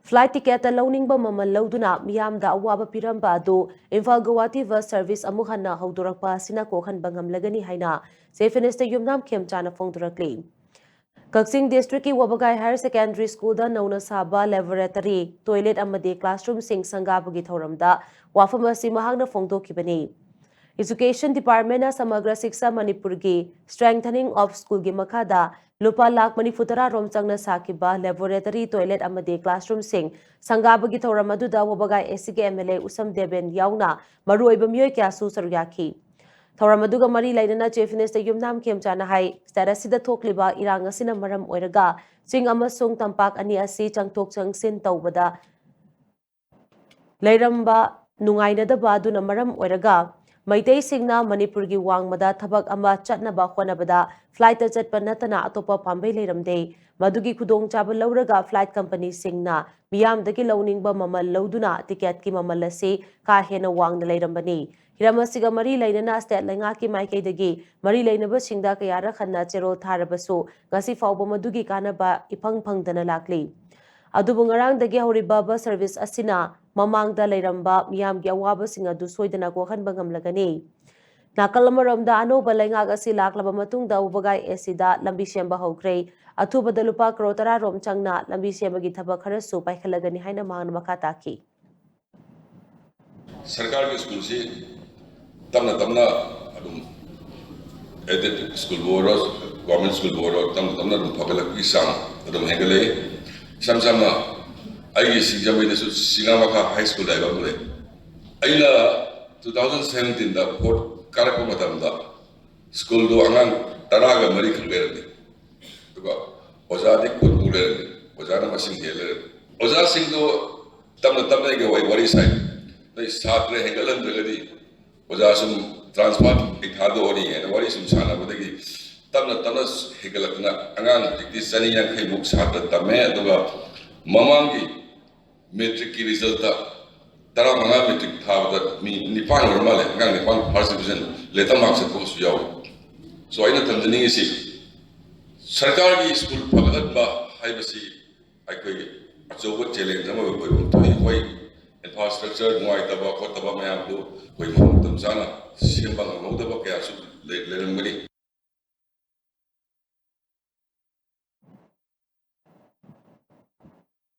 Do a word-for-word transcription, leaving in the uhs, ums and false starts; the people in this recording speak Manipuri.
Flight ticket ꯇ ꯂꯧꯅꯤꯡꯕ ꯃꯃꯜ ꯂꯧꯗꯨꯅ ꯃꯤꯌꯥꯝꯗ ꯑꯋꯥꯕ ꯄꯤꯔꯝꯕ ꯑꯗꯨ ꯏꯝꯐꯥꯜ ꯒꯨꯋꯥꯍꯥꯇꯤ bus service ꯑꯃꯨꯛ ꯍꯟꯅ ꯍꯧꯗꯣꯔꯛꯄ ꯑꯁꯤꯅ ꯀꯣꯛꯍꯟꯕ ꯉꯝꯂꯒꯅꯤ ꯍꯥꯏꯅ Chief Minister ꯌꯨꯝꯅꯥꯝ ꯈꯦꯝꯆꯥꯅ ꯐꯣꯡꯗꯣꯔꯛꯂꯤ꯫ ꯀꯛꯆꯤꯡ district ꯀꯤ ꯋꯥꯕꯒꯥꯏ Higher Secondary School ꯗ ꯅꯧꯅ ꯁꯥꯕ laboratory, toilet ꯑꯃꯗꯤ classroom ꯁꯤꯡ ꯁꯪꯒꯥꯕꯒꯤ ꯊꯧꯔꯝꯗ ꯋꯥꯐꯝ ꯑꯁꯤ ꯃꯍꯥꯛꯅ ꯐꯣꯡꯗꯣꯛꯈꯤꯕꯅꯤ꯫ Education Department ꯅ ꯁꯃꯒ꯭ꯔ ꯁꯤꯛꯁꯥ ꯃꯅꯤꯄꯨꯔꯒꯤ Strengthening of School ꯒꯤ ꯃꯈꯥꯗ ꯂꯨꯄꯥ ꯂꯥꯈ ꯃꯔꯤꯐꯨ ꯇꯔꯥ ꯔꯣꯝ ꯆꯪꯅ ꯁꯥꯈꯤꯕ laboratory, toilet ꯑꯃꯗꯤ classroom ꯁꯤꯡ ꯁꯪꯒꯥꯕꯒꯤ ꯊꯧꯔꯝ ꯑꯗꯨꯗ ꯋꯥꯕꯒꯥꯏ AC ꯒꯤ MLA ꯎꯁꯝ ꯗꯦꯕꯦꯟ ꯌꯥꯎꯅ ꯃꯔꯨꯑꯣꯏꯕ ꯃꯤꯑꯣꯏ ꯀꯌꯥꯁꯨ ꯁꯔꯨꯛ ꯌꯥꯈꯤ꯫ ꯊꯧꯔꯝ ꯑꯗꯨꯒ ꯃꯔꯤ ꯂꯩꯅꯅ Chief Minister ꯌꯨꯝꯅꯥꯝ ꯈꯦꯝꯆꯥꯅ ꯍꯥꯏ, state ꯑꯁꯤꯗ ꯊꯣꯛꯂꯤꯕ ꯏꯔꯥꯡ ꯑꯁꯤꯅ ꯃꯔꯝ ꯑꯣꯏꯔꯒ ꯆꯤꯡ ꯑꯃꯁꯨꯡ ꯇꯝꯄꯥꯛ ꯑꯅꯤ ꯑꯁꯤ ꯆꯪꯊꯣꯛ ꯆꯪꯁꯤꯟ ꯇꯧꯕꯗ ꯂꯩꯔꯝꯕ ꯅꯨꯡꯉꯥꯏꯅꯗꯕ ꯑꯗꯨꯅ ꯃꯔꯝ ꯑꯣꯏꯔꯒ ꯃꯩꯇꯩꯁꯤꯡꯅ ꯃꯅꯤꯄꯨꯔꯒꯤ ꯋꯥꯡꯃꯗ ꯊꯕꯛ ꯑꯃ ꯆꯠꯅꯕ ꯍꯣꯠꯅꯕꯗ flight ꯇ ꯆꯠꯄ ꯅꯠꯇꯅ ꯑꯇꯣꯞꯄ ꯄꯥꯝꯕꯩ ꯂꯩꯔꯝꯗꯦ꯫ ꯃꯗꯨꯒꯤ ꯈꯨꯗꯣꯡꯆꯥꯕ ꯂꯧꯔꯒ flight company ꯁꯤꯡꯅ ꯃꯤꯌꯥꯝꯗꯒꯤ ꯂꯧꯅꯤꯡꯕ ꯃꯃꯜ ꯂꯧꯗꯨꯅ ticket ꯀꯤ ꯃꯃꯜ ꯑꯁꯤ ꯀꯥ ꯍꯦꯟꯅ ꯋꯥꯡꯅ ꯂꯩꯔꯝꯕꯅꯤ꯫ ꯍꯤꯔꯝ ꯑꯁꯤꯒ ꯃꯔꯤ ꯂꯩꯅꯅ state ꯂꯩꯉꯥꯛꯀꯤ ꯃꯥꯏꯀꯩꯗꯒꯤ ꯃꯔꯤ ꯂꯩꯅꯕꯁꯤꯡꯗ ꯀꯌꯥꯔꯛ ꯍꯟꯅ ꯆꯦꯔꯣꯜ ꯊꯥꯔꯕꯁꯨ ꯉꯁꯤ ꯐꯥꯎꯕ ꯃꯗꯨꯒꯤ ꯀꯥꯟꯅꯕ ꯏꯐꯪ ꯐꯪꯗꯅ ꯂꯥꯛꯂꯤ꯫ ꯑꯗꯨꯕꯨ ꯉꯔꯥꯡꯗꯒꯤ ꯍꯧꯔꯤꯕ bus service ꯑꯁꯤꯅ ꯃꯃꯥꯡꯗ ꯂꯩꯔꯝꯕ ꯃꯤꯌꯥꯝꯒꯤ ꯑꯋꯥꯕꯁꯤꯡ ꯑꯗꯨ ꯁꯣꯏꯗꯅ ꯀꯣꯛꯍꯟꯕ ꯉꯝꯂꯒꯅꯤ꯫ ꯅꯥꯀꯜ ꯑꯃꯔꯣꯝꯗ ꯑꯅꯧꯕ ꯂꯩꯉꯥꯛ ꯑꯁꯤ ꯂꯥꯛꯂꯕ ꯃꯇꯨꯡꯗ ꯋꯥꯕꯒꯥꯏ AC ꯗ ꯂꯝꯕꯤ ꯁꯦꯝꯕ ꯍꯧꯈ꯭ꯔꯦ꯫ ꯑꯊꯨꯕꯗ ꯂꯨꯄꯥ ꯀꯔꯣꯔ ꯇꯔꯥ ꯔꯣꯝ ꯆꯪꯅ ꯂꯝꯕꯤ ꯁꯦꯝꯕꯒꯤ ꯊꯕꯛ ꯈꯔꯁꯨ ꯄꯥꯏꯈꯠꯂꯒꯅꯤ ꯍꯥꯏꯅ ꯃꯍꯥꯛꯅ ꯃꯈꯥ ꯇꯥꯈꯤ꯫ ꯁꯔꯀꯥꯔꯒꯤ ꯁ꯭ꯀꯨꯜꯁꯤ ꯇꯞꯅ ꯇꯞꯅ ꯑꯗꯨꯝ aided ꯁ꯭ꯀꯨꯜꯕꯨ ꯑꯣꯏꯔꯣ, ꯒꯣꯔꯃꯦꯟ ꯁ꯭ꯀꯨꯜꯕꯨ ꯑꯣꯏꯔꯣ, ꯇꯞꯅ ꯇꯞꯅ ꯑꯗꯨꯝ ꯐꯒꯠꯂꯛꯄꯒꯤ ꯆꯥꯡ ꯑꯗꯨꯝ ꯍꯦꯟꯒꯠꯂꯛꯏ꯫ ꯏꯁꯝ ꯁꯝꯅ ꯑꯩꯒꯤ ꯁꯤꯡꯖꯃꯩꯗꯁꯨ ꯆꯤꯉꯥꯃꯈꯥ ꯍꯥꯏ ꯁ꯭ꯀꯨꯜ ꯍꯥꯏꯕ ꯑꯃ ꯂꯩ꯫ ꯑꯩꯅ two thousand seventeen ꯗ fourth ꯀꯥꯔꯛꯄ ꯃꯇꯝꯗ ꯁ꯭ꯀꯨꯜꯗꯨ ꯑꯉꯥꯡ ꯇꯔꯥꯒ ꯃꯔꯤꯈꯛ ꯂꯩꯔꯝꯃꯤ꯫ ꯑꯗꯨꯒ ꯑꯣꯖꯥꯗꯤ ꯀꯨꯟꯃꯨꯛ ꯂꯩꯔꯝꯃꯤ꯫ ꯑꯣꯖꯥꯅ ꯃꯁꯤꯡ ꯍꯦꯜ ꯂꯩꯔꯝꯃꯤ꯫ ꯑꯣꯖꯥꯁꯤꯡꯗꯣ ꯇꯞꯅ ꯇꯞꯅ ꯑꯩꯒ ꯋꯥꯔꯤ ꯋꯥꯔꯤ ꯁꯥꯏ꯫ ꯅꯣꯏ ꯁꯥꯇ꯭ꯔ ꯍꯦꯟꯒꯠꯍꯟꯗ꯭ꯔꯒꯗꯤ ꯑꯣꯖꯥ ꯁꯨꯝ transfer ꯍꯦꯛ ꯊꯥꯗꯣꯛꯑꯅꯤ ꯍꯥꯏꯅ ꯋꯥꯔꯤ ꯁꯨꯝ ꯁꯥꯟꯅꯕꯗꯒꯤ ꯇꯞꯅ ꯇꯞꯅ ꯍꯦꯟꯒꯠꯂꯛꯇꯅ ꯑꯉꯥꯡ ꯍꯧꯖꯤꯛꯇꯤ ꯆꯅꯤ ꯌꯥꯡꯈꯩꯃꯨꯛ ꯁꯥꯇ꯭ꯔ ꯇꯝꯃꯦ꯫ ꯑꯗꯨꯒ ꯃꯃꯥꯡꯒꯤ matric ꯀꯤ result ꯇ ꯇꯔꯥꯃꯉꯥ matric ꯊꯥꯕꯗ ꯃꯤ ꯅꯤꯄꯥꯟ ꯑꯣꯏꯔ ꯃꯥꯜꯂꯦ, ꯑꯉꯥꯡ ꯅꯤꯄꯥꯟ first division letter mark ꯆꯠꯄꯒꯁꯨ ꯌꯥꯎꯏ꯫ So ꯑꯩꯅ ꯊꯝꯖꯅꯤꯡꯉꯤꯁꯤ ꯁꯔꯀꯥꯔꯒꯤ ꯁ꯭ꯀꯨꯜ ꯐꯒꯠꯍꯟꯕ ꯍꯥꯏꯕꯁꯤ ꯑꯩꯈꯣꯏꯒꯤ ꯑꯆꯧꯕ ꯆꯦꯂꯦꯟꯖ ꯑꯃ ꯑꯣꯏꯕ ꯑꯃ ꯊꯣꯛꯏ꯫ ꯑꯩꯈꯣꯏ ꯏꯟꯐ꯭ꯔꯥꯁ꯭ꯇ꯭ꯔꯛꯆꯔ ꯅꯨꯡꯉꯥꯏꯇꯕ ꯈꯣꯠꯇꯕ ꯃꯌꯥꯝꯗꯨ ꯑꯩꯈꯣꯏ ꯃꯇꯝ ꯆꯥꯅ ꯁꯦꯝꯕ ꯉꯝꯍꯧꯗꯕ ꯀꯌꯥꯁꯨ ꯂꯩ- ꯂꯩꯔꯝꯒꯅꯤ꯫